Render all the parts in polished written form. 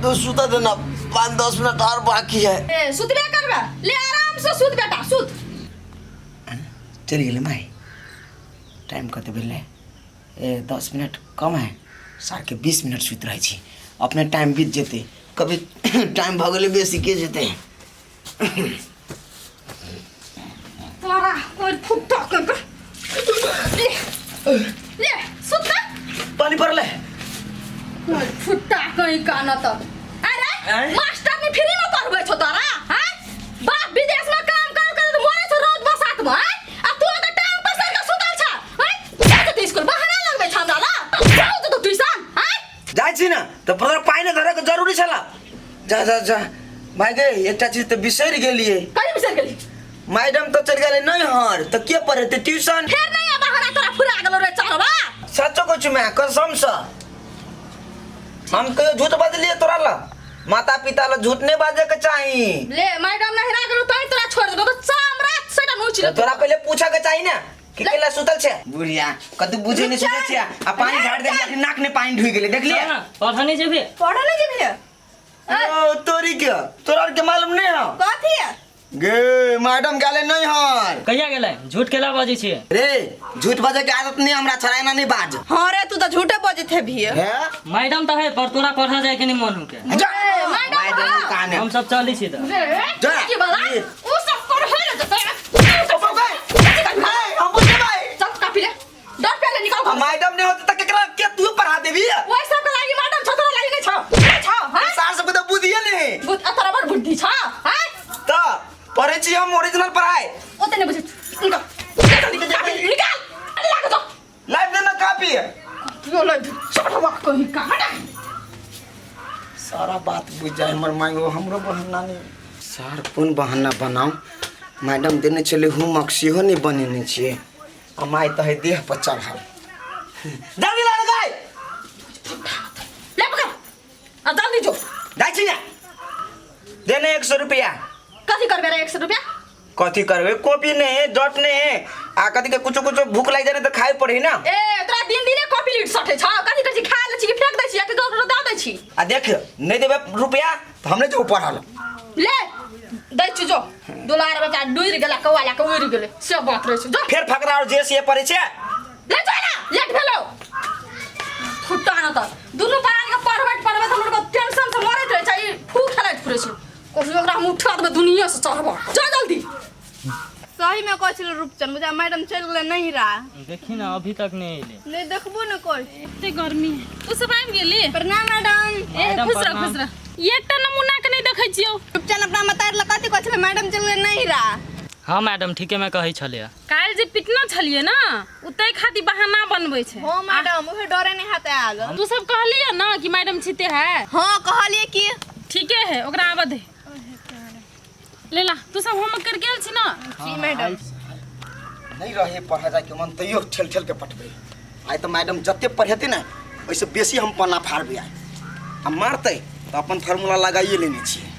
तो सुता देना, 5-10 मिनट और बाकी है। ए सुतबे करबे, ले आराम से सुत बेटा सुत। चलि गेलै माय। टाइम कते भेलै? ए 10 मिनट कम है, सारके 20 मिनट सुति रहै छी, अपने टाइम बीत जेतै। कभी टाइम भऽ गेलै बेसी के जेतै। तोरा कोई फुट्टा कर कर ले ले सुत ना। पानी पड़लै। कोई फुट्टा कहीं का न त अरे आँय? मास्टर ने फ्री में पढ़बै छौ तोरा हैं? बाप विदेश में काम कर कर त मरे छौ रौद बसात में हैं? आ तू त टांग पसार के सुतल छ हैं? जा जतै स्कूल बहाना लगबै छ हमरा ला, जाउ जतौ ट्यूशन हैं? जाइ छी ने तऽ पत्र पानि धरैके जरूरी छला। जा जा जा माय गे, एकटा चीज तऽ बिसरि गेलियै। कथी बिसरि गेली? मैडम तऽ चलि गेलै नैहर, तऽ के पढ़ेतै ट्यूशन? फेर नहीं आ बहाना तोरा फुरा गेलो रे चढ़वा। सचो कहै छी माय, कसमसँ हम कहियो झूठ बजलियै तोरा लए? माता पिता लए झूठ नहि बाजैके चाही। ले मैडम नहिरा गेलो तैं तोरा छोड़ देलो तो चामड़ा सेटा नोच तऽ ले। तोरा पहिले पूछऽके चाही ने कि केला सुतल छै बुढ़िया, कतू बुझे नहि सुतल छै आ पानि झाड़ देलियै, अखनी नाक ने पानि ढुकि गेलै, देखलियै? पढ़ऽ नहि जेबही? पढ़ऽ नहि जेबही? ओ तोरी के तोरा आर के मालूम नहीं है। कथी है? गे मैडम गेले नहीं हर। कहिया गेलै? झूठ केला बजै छियै? रे झूठ बजे के आदत नहीं हमरा, छड़ा एना नहीं बाज। हाँ रे तू तो झूठे बजत है भी। है मैडम तऽ है पर तोरा पढ़ऽ जाय के नहीं मन होके। जा मैडम, मैडम हाँ। काने हम सब चलै छी तऽ। रे जा। की वाला ये। उ सब पढ़े ले जतै। हम बुझबै। चल कापी ले, डर पे ले निकाल घर से। मैडम नहीं होते त केकरा के तू पढ़ा देबी? ओइ सब के लागी मैडम छौ, तोरा लागी नहीं छौ, नहीं छौ हैं? सार सबके त बुद्धिए नहीं। बुद्ध तोरा बड़ बुद्धि छौ हैं? त पढ़ै छी हम ओरिजिनल पढ़ाई। ओते नहीं बुझै निकाल निकाल निकाल अरे लागो तो लाइव देना कापी। यो ले चढ़वा कहीं का हटा। सारा बात बुझ जाए हमर माय, ओ हमरो बहाना नहीं। सार कोन बहाना बनाऊ? मैडम देने छलै होमवर्क सेहो नहि बनेने छियै आ माय तऽ है देह पर चढ़ल। जल्दी ला गाय। ले पकड़ आ जल्दी जो। जाइ छी ने, देने 100 रुपया। कथी करबे रे 100 रुपया? कथी करबे, कॉपी नहीं है, डॉट नहीं है आ कथी के कुछो कुछो भूख लागि जाए तऽ खाइ पड़े ना। ए तोरा दिन दिने कॉपी लीड सटे छ, कथी कथी खा ले छी कि फेंक दै छी या कि ककरो दऽ दै छी? आ देख नहीं देबे रुपया तऽ हम नहीं जेबो पढ़ल। ले दै छी जो दुलार बच्चा डुरि गेला कौआ लए कऽ उड़ि गेलै से बात रहै छै जो। फेर फकरा और जे से पड़ै छै। ले जो ना लेट भेलो फुट्टा न तऽ दुनू प्राणी के पढ़बैत पढ़बैत हमर के टेंशन से मरैत रहै छै, ई फू खेलाइत फिरै छै। कहियो ओकरा हम उठा देबै दुनिया से चढ़ब जा जल्दी। सही में कहै छलै रूपचंद बुझा मैडम चलि गेलै नहिरा। देखी ना अभी तक नहीं एले। नहीं देखबो ने करै छै। एते गर्मी है। तू सब आबि गेली? प्रणाम मैडम। ए मैडम, खुश रह प्रणाम। खुश रह। एकटा नमूना के नहीं देखै छियौ। रूपचंद अपना मतार लग कथी कहै छलै मैडम चलि गेलै नहिरा? हाँ मैडम ठीके में कहै छलै। काल्हि जे पिटना छलियै ना उ तै खातिर बहाना बनबै छै। हाँ मैडम उहे डरे नहीं हाथ आयल। तू सब कहलियै ना कि मैडम छिते है? हाँ कहलियै कि। ठीके है ओकरा आबऽ दे। ले ला तू सब होमवर्क कर गेल छी ना? जी मैडम। नहीं रहे पढ़ा जाए के मन तैयो ठेल ठेल के पटबै। आइ तऽ मैडम जते पढ़ेतै ने ओहिसँ बेसी हम पन्ना फाड़बै आइ। आ मारतै तऽ अपन फार्मूला लगाइए लेने छियै।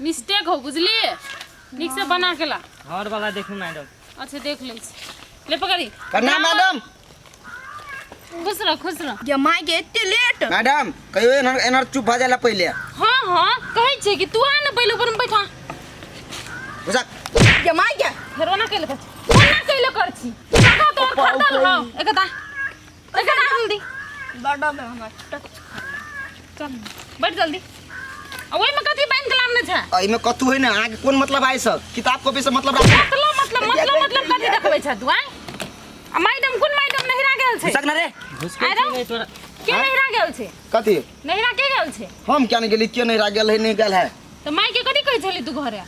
मिस्टेक हो बुझलिए, नीक से बना के ला। घर वाला देखू मैडम। अच्छा देख लै छी, ले पकड़ी। प्रणाम मैडम। खुश रह खुश रह। गे माय गे एते लेट। मैडम कहियो एनहर एनहर चुप भऽ जाला पहिले। हाँ हाँ कहै छै कि तू आ ने पहिले ऊपर में बैठा। बुझा। गे माय गे। फेर ओना कैले कर छी, ओना कैले कर छी। टाका तोर खरीदल हौ एकटा एकटा जल्दी। बड़ा में हमर टच। चल बैठ जल्दी। आ ओहिमे कथी बान्हि के लानने छै? एहिमे कथू है ना, अहाँके कोन मतलब आइ सब किताब कॉपी से मतलब राखू। मतलब मतलब मतलब मतलब कथी देखबै छै तू आइ? आ मैडम कोन मैडम नहिरा गेल छै? घुसक ना रे। घुसकै आरो? छी नहीं तोरा। के नहिरा गेल छै? कथी? नहिरा के गेल छै? हम क्या नहीं गेली, के नहिरा गेल है नहीं गेल है। तऽ माय के कथी कहै छली तू घरे?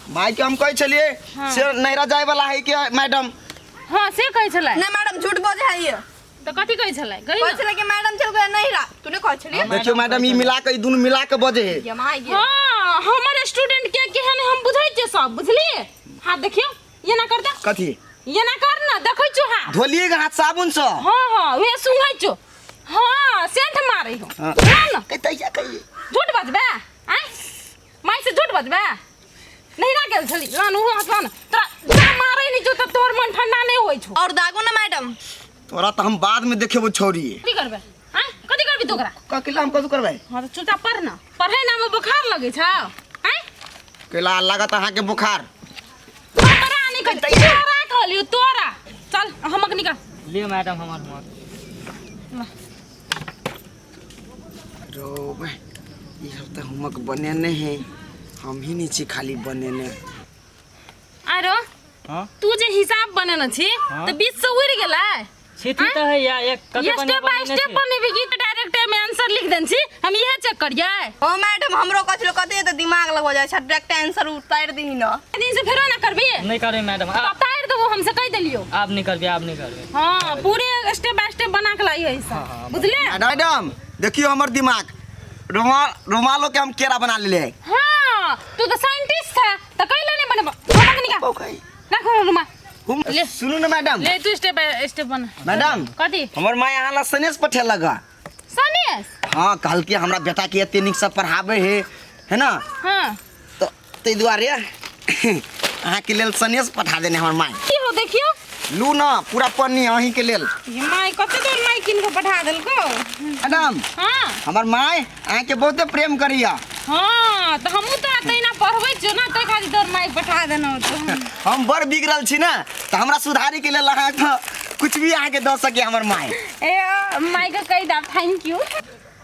माय के हम कहै छलियै हाँ। से नहिरा जाय वाला है के मैडम। हाँ से कहै छलै। नहीं मैडम झूठ बजै है ये। तऽ कथी कहै छलै? गई कहै ना। छलै कि मैडम चल गेलै नहिरा, तू नहीं कहै छलियै? देखियौ मैडम ई मिला के ई दुनू मिला के बजै है। गे माय गे। हाँ हमर स्टूडेंट के केहन हम बुझै छियै सब बुझलियै? हाँ देखियौ ये ना कर दे। कथी? ये ना कर ना देखै छौ हाथ। धोलिए के हाथ साबुन से। हाँ हाँ वे सुंघै छौ। हाँ सेंट मारै हो। हाँ। ना ना। कतैया कहिए। झूठ बजबे आँय माय से झूठ बजबे? नहिरा गेल छली लान उहो हाथ लान तोरा जा मारै नहीं छौ तऽ तोहर मन ठंडा नहीं होइ छौ। और दागो ना मैडम। तोरा तऽ हम बाद में देखेबो छौरी। कथी करबे आँय कथी करबे? करबी तो ओकरा? ककिला हम कथू करबै? हाँ तो चुपचाप पढ़ ना। पढ़े ना में बुखार लगे छौ? आँय? कैला लागत अहाँके बुखार? हमरा नहीं कह, तोरा कहलियो तोरा। चल हमक निकाल। लिअ मैडम हमर होमवर्क। रो बे, ई सब तऽ होमवर्क बनेने है, हम ही नहीं छी खाली बनेने। आरो हाँ? तू जे हिसाब बनेने छी हाँ? तऽ बीच से उड़ि गेलै। छिथी तऽ है या एक कते ये स्टेप बाय स्टेप बनेबी कि डायरेक्ट में आंसर लिख देन छी? हम इहे चेक करियै। ओ मैडम हमरो कहै छलै कते तऽ दिमाग लगबऽ जाइ छै, डायरेक्ट आंसर उतारि दही न। दिन से फेरो ना करबी? नहीं करबे मैडम। तो उतारि देबो, हमसे कहि देलियो। आब नहीं करबे, आब नहीं करबे। हाँ पूरे स्टेप बाय स्टेप बना के लाई है हिसाब, बुझले? मैडम देखियो हमर दिमाग, रुमाल रुमालो के हम केरा बना लेले है। हाँ तू तो साइंटिस्ट है तो कैला नहीं बनेबो? होमवर्क निकाल। ओके राखो रुमाल। हम सुनू ना मैडम। ले तू स्टेप बाय स्टेप बना। मैडम कथी? हमर माय अहाँ ला सनेस पठेलक। सनेस? हाँ कहल कि हमरा बेटा के एते नीक से पढ़ाबे है, है ना? हाँ तो ताहि दुआरे अहाँ के लेल सनेस पठा देने हमर माय। की हो देखियो? लू ना पूरा पन्नी अहीं के लेल। ये my कते तोर my किन के पठा देलको? मैडम हाँ हमर my अहाँ के बहुते प्रेम करिया। हाँ तो हमहूँ तोरा तहिना पढ़बै छियौ ना, ताहि खातिर तोर my पठा देनौ तो। हम बड़ बिगड़ल छी ना, तो हमरा सुधारे के लेल अहाँ के कुछ भी अहाँ के दऽ सके हमर my. A my के कहि दा thank you.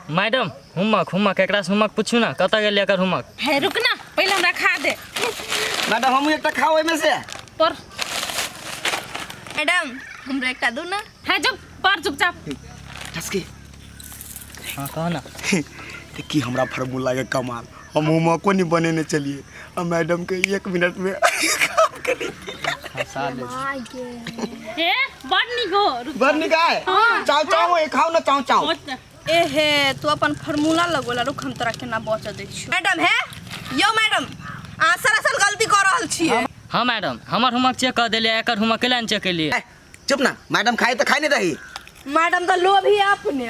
Madam homework homework एकरा से होमवर्क पूछू ना, कतऽ गेल एकर होमवर्क? हे रुक ना, पहिले हमरा खा दे। मैडम हमहूँ एकटा खाओ ओहिमे से। पर मैडम हमरो एकटा दू ना। हे चुप पर चुपचाप। ठसकी। हाँ कह ना। देखी हमरा फार्मूला के कमाल, हम होमवर्को नहीं बनेने चलिए और मैडम के 1 मिनट में काम कर। हे बड़ नीक हो। बड़ नीक है। हाँ। चाव चाव ए खाओ ना, चाव चाव। ए हे तू अपन फार्मूला लगोला, रुक हम तोरा केना बच दै छियौ। मैडम हे यो मैडम अहाँ सरासर गलती कऽ रहल छियै। हाँ मैडम हमर होमवर्क चेक कऽ देलियै, एकर होमवर्क कैला नहि चेक केलियै? चुप ना मैडम, खाए तऽ खाइ नहि दही। मैडम तऽ लोभी है अपने।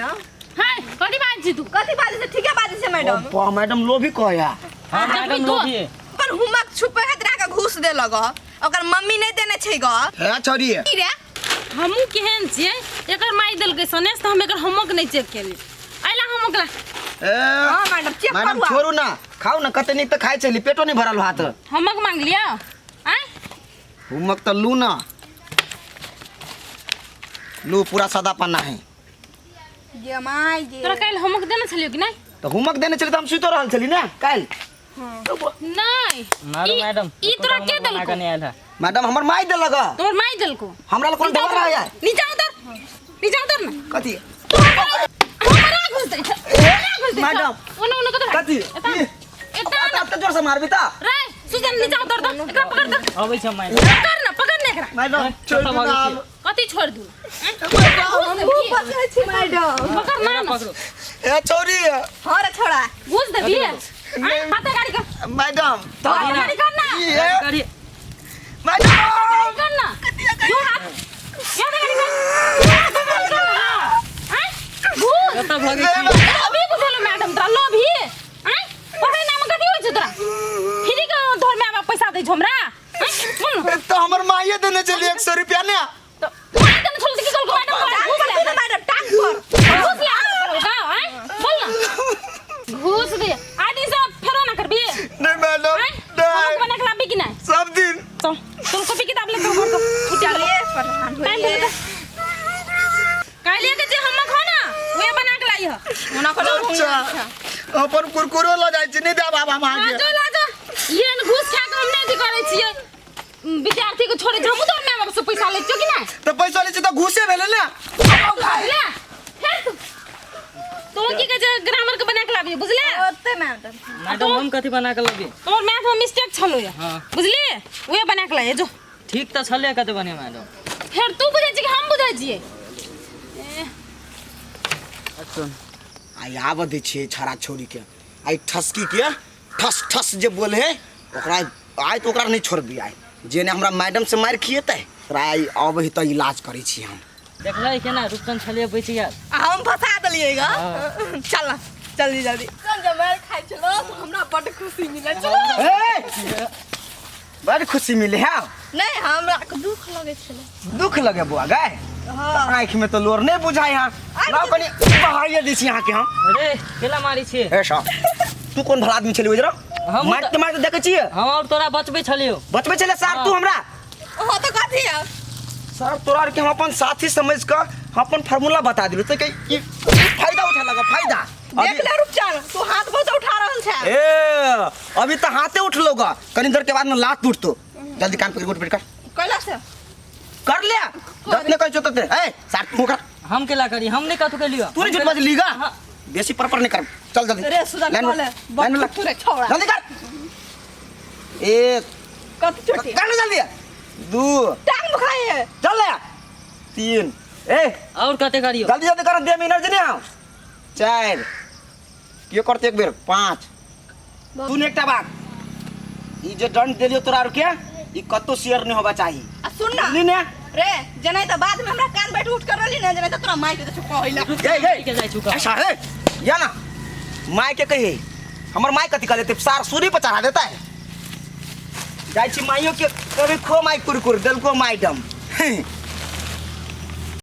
हाय कथी बाजै छी तू? कथी बाजै छै? ठीके बाजै छै मैडम। ओ मैडम लोभी कहया। हाँ मैडम लोभी है। अपन होमवर्क छुपे खातिर अहाँके घूस देलक, ओकर मम्मी नहि देने छै ग। हे छोरी की रे? हमहूँ केहन छियै, एकर माय देलकै सनेस तऽ हम एकर होमवर्क नहि चेक केलियै। अइला होमवर्क ला। ए हाँ मैडम चेक मैडम करू। छोड़ू ना, खाओ ना, कते नीक तऽ खाइ छली, पेटो नहि भरल हाथ। होमवर्क मांग लिअ? आँय होमवर्क तऽ लू ना, लू पूरा सादा पन्ना है। गे my गे। तोरा काल्हि होमवर्क देने छलियौ कि नहि? तऽ होमवर्क देने छली तऽ हम सुतो रहल छली ना काल्हि। नहि मारू मैडम ई तोरा के देलको? नहि आयल है। मैडम हमर माय देलक। तोहर माय देलको? हमरा लग कोन डर रहै? नीचा उतर, नीचा उतर ना। कथी? हमरा घुस दै छै, हमरा घुस दै छै। मैडम ओने ओने कतऽ? कथी? एता एते जोर से मारबी तऽ? रे सुजन नीचा उतर दो, एकरा पकड़ दो। अबै छै मैडम। पकड़ ना, पकड़ ना एकरा। मैडम छोड़ दू ना। कथी छोड़ दू? हमहूँ पकड़ै छी मैडम। पकड़ ना। ए छोरी। हाँ रे छोड़ा। घुस देबी? आँय हाथे गाड़ी कर। मैडम गाड़ी कर ना। गाड़ी मैडम कर ना। यो हाथ यो गाड़ी कर। आँय घुस। कतऽ भगै छी? अभी घुसेलो मैडम तोरा लोभी। आँय पढ़ै नाम कथी होइ छै तोरा? फ्री के तोहर my बाप पैसा दै छौ हमरा? आँय बोल ना। तऽ हमर माये देने छली 100 रुपया ने। तो माय देने छल तऽ की कहलको मैडम? घुस ले मैडम टांग पर। घुस ले का? आँय बोल ना। घुस दे आदि से फेरो ना करबी। नहीं मैडम नहीं बना के लाबी कि नहीं? सब दिन। चल चल कॉपी किताब ले चल घर को। छुट्टी चलिए परेशान टाइम भेल तऽ काल्हि के जे हम खो ना उहे बना के लाई ह। ओना को अच्छा अपन कुरकुरो ल जाइ छी, नहि देब आब हम अहाँके। लाजो लाजो ये न घूस खा के हम नहि अथी करै छियै, विद्यार्थी के छोड़ै छी। हमहूँ तऽ my बाप से पैसा लै छियौ कि नहि? तऽ पैसा लै छी तऽ घूसे भेलै ने। ले फेर तू तो की कहै छै ग्रामर के बना के लाबियै, बुझले? ओते मैडम। मैडम हम कथी बना के लाबी? तोहर मैथ में मिस्टेक छलो या। हाँ। बुझलिए? उहे बना के लाइए जो। ठीक तऽ छलै कते बने मैडम। फेर तू बुझै छी कि हम बुझै छियै? आइ आबऽ दै छियै छड़ा छौड़ी के, आइ ठसकी के ठस ठस जे बोले है ओकरा आइ तऽ ओकरा नहि छोड़बी। आइ जे ने हमरा मैडम से मारि खिएतै ओकरा आइ अबै तऽ इलाज करै छी हम। देखलै केना रूपचंद छलियै बचि गेल। आ हम फंसा देलियै ग। चल ना जल्दी जल्दी। चल जब मारि खाइ छलो तऽ हमरा बड्ड खुशी मिलल। चलो ए बड़ खुशी मिले है। नहीं हमरा दुख लगै छलै। दुख लगे बुआ गए? हाँ। आँखि में तो लोर नहीं बुझाय यहाँ। लाओ कनी बहाइए दै छी अहाँके हम। रे केला मारी छियै? ए साहब, तू कोन भला आदमी छली ओजरा? हम मारते मारते देखै छियै। हम और तोरा बचबै छलियौ। बचबै छलै सार तू हमरा? हो तो कथी है? सर, तोरा आरके हम अपन साथी समझ कऽ हम अपन फार्मूला बता दिलु तऽ ई फायदा उठा लगा फायदा। देख ले रूपचंद, तू हाथ बहुत उठा रहल छै। ए, अभी तऽ हाथे उठलो गा, कनी देर के बाद में लात टूटतो। जल्दी कान पकड़, उठ बैठ कर। कैला से? कर ले जतने कहै छौ ततने। ए सार, तू कर। हम केला करी? हम नहीं कथू केलियो। तू नहीं झूठ बजली गा। हाँ। बेसी पर पर नहीं कर, चल जल्दी। रे सुदन लाइन में- कहले, लाइन में लग। बक रे छौड़ा। जल्दी कर। एक। कथी चोटी? कर ले जल्दी। दू। टांग दुखाई है। चल ले। तीन। ए। और कते करियो? जल्दी जल्दी कर, दे में एनर्जी नहीं आओ। चार। के करते एक बेर? पाँच। तू ने एकटा बात, ई जे दंड देलियो तोरा आर के, ई कतो शेयर नहीं होबा चाही। आ सुन ना। बुझली ने? रे जनाई त बाद में हमरा कान बैठ उठ कर रहली ना, जनाई त तोरा माइक दे छौ कहिला। ए, ए, के जाइ छुका। ऐसा है या ना माय के कही, हमर माय कथी कर लेते? सार सूरी पर चढ़ा देता है। जाइ छी माइयो के कभी खो माय कुरकुर देलको माय डम।